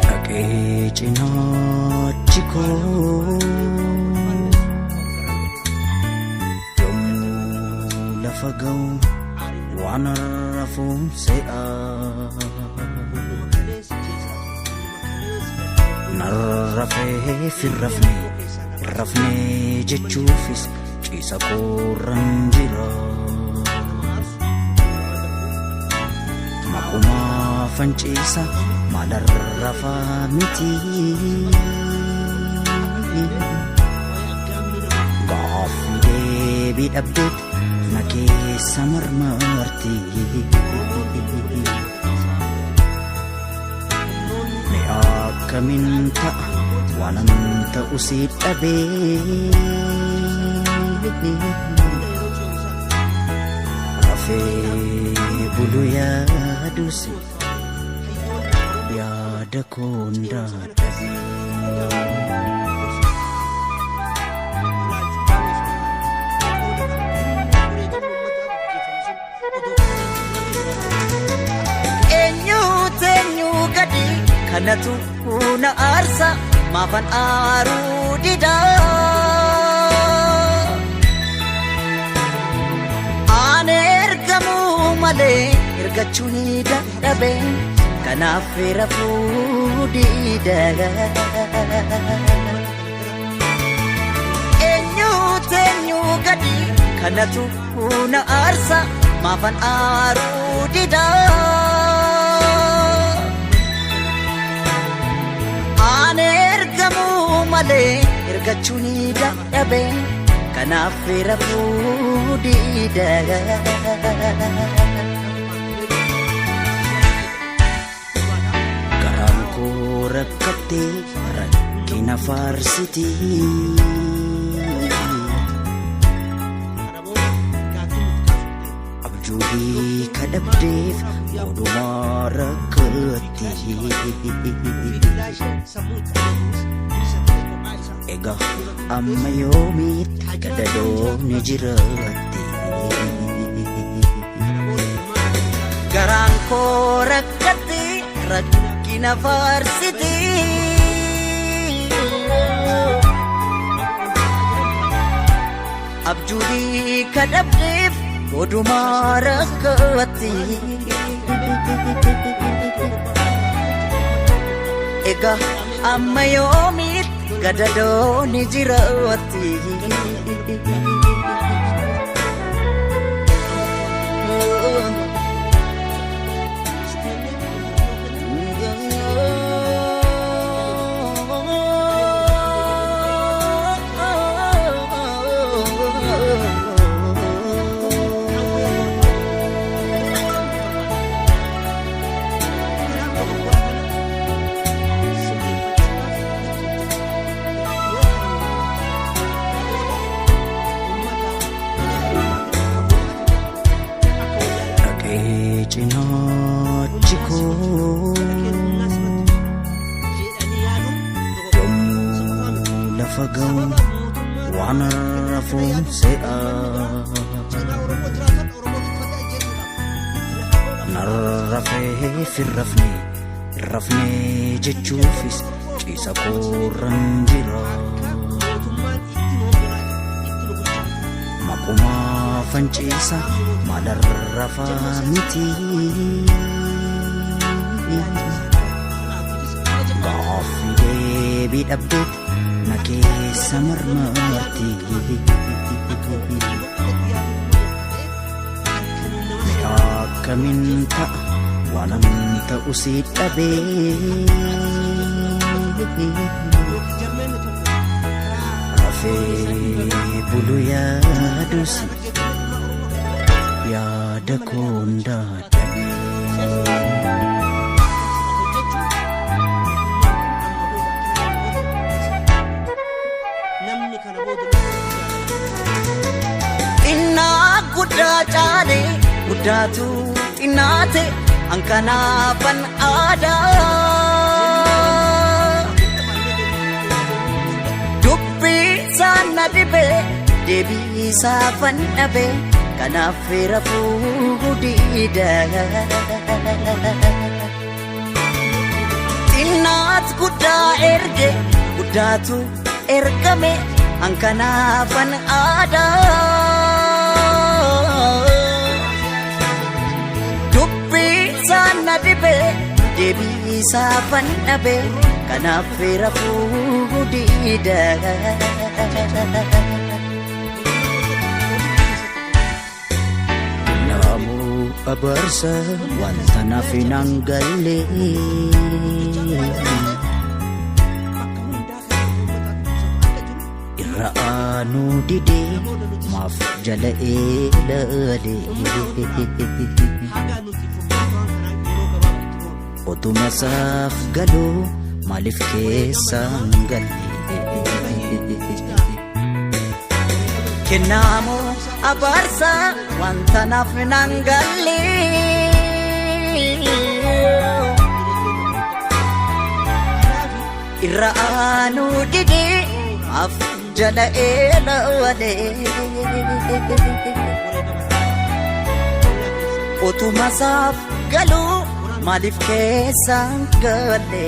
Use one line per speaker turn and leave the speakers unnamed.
Dhaqee cinaachi koo yommuu lafa ga'u waan rafuun se'a. Narrafee firrafne rafne jechuufis ciisa koorran jira. Maqumaa fanciisa maalarrafaa miti. Gaaffii deebii dhabdeet na keessa marmarti. Mee akkamiin ta'a waanan ta'u si dhabee. Rafee bulu yaadus yaada koon dadhabee.
Eenyuutu eenyuu gadi kanatu na aarsa maafan aaruu dida. Aan ergamuu malee ergachuu ni dadhabe kanaaf rafuu dida. Eenyuutu eenyuu gadi kanatu na aarsa maafan aaruu dida. Aan ergamuu malee ergachuu ni dadhabe kanaaf rafuu dida.
Garaan koo rakkattee rakkina faarsiti. Abjuu hiika dhabdeef odumaa rakkatti. Egaa amma yoomiitti gadadoonni jiraatti?
Garaan koo rakkatti rakkina faarsiti. Abjuu hiika dhabdeef odumaa rakkatti. Egaa amma yoomiitti gadadoonni jiraatti?
Dhaqee cinaachi koo yommuu lafa ga'u waan rafuun se'a. Narrafee firrafne rafne jechuufis ciisa koorran jira. Maqumaa fanciisa maalarrafaa miti. Gaaffii deebii dhabdeet na keessa marmarti. Mee akkamiin ta'a waanan ta'u si dhabee. Rafee bulu yaadus yaada koon dadhabee.
Xinnaa guddaa caale guddaatu xinnaate an kanaafan aadaa. Dubbii isaan na dhibe deebii isaafan dhabe kanaaf rafuu dida. Xinnaat guddaa erge guddaatu ergame hankanaafan aadaa. Dubbii isaan na dhibe deebii isaafan dhabe kanaaf rafuu diida.
Namuu abarsa wanta naaf hin galle. Irra aanuu didee maaf jala eelale. Otuma isaaf galuu maaliif keessaan galle.
Kennaamoo abaarsa wanta naaf nan galle. Irra aanuu didee maaf jala eelale. Otuma isaaf galuu maaliif keessaan galle.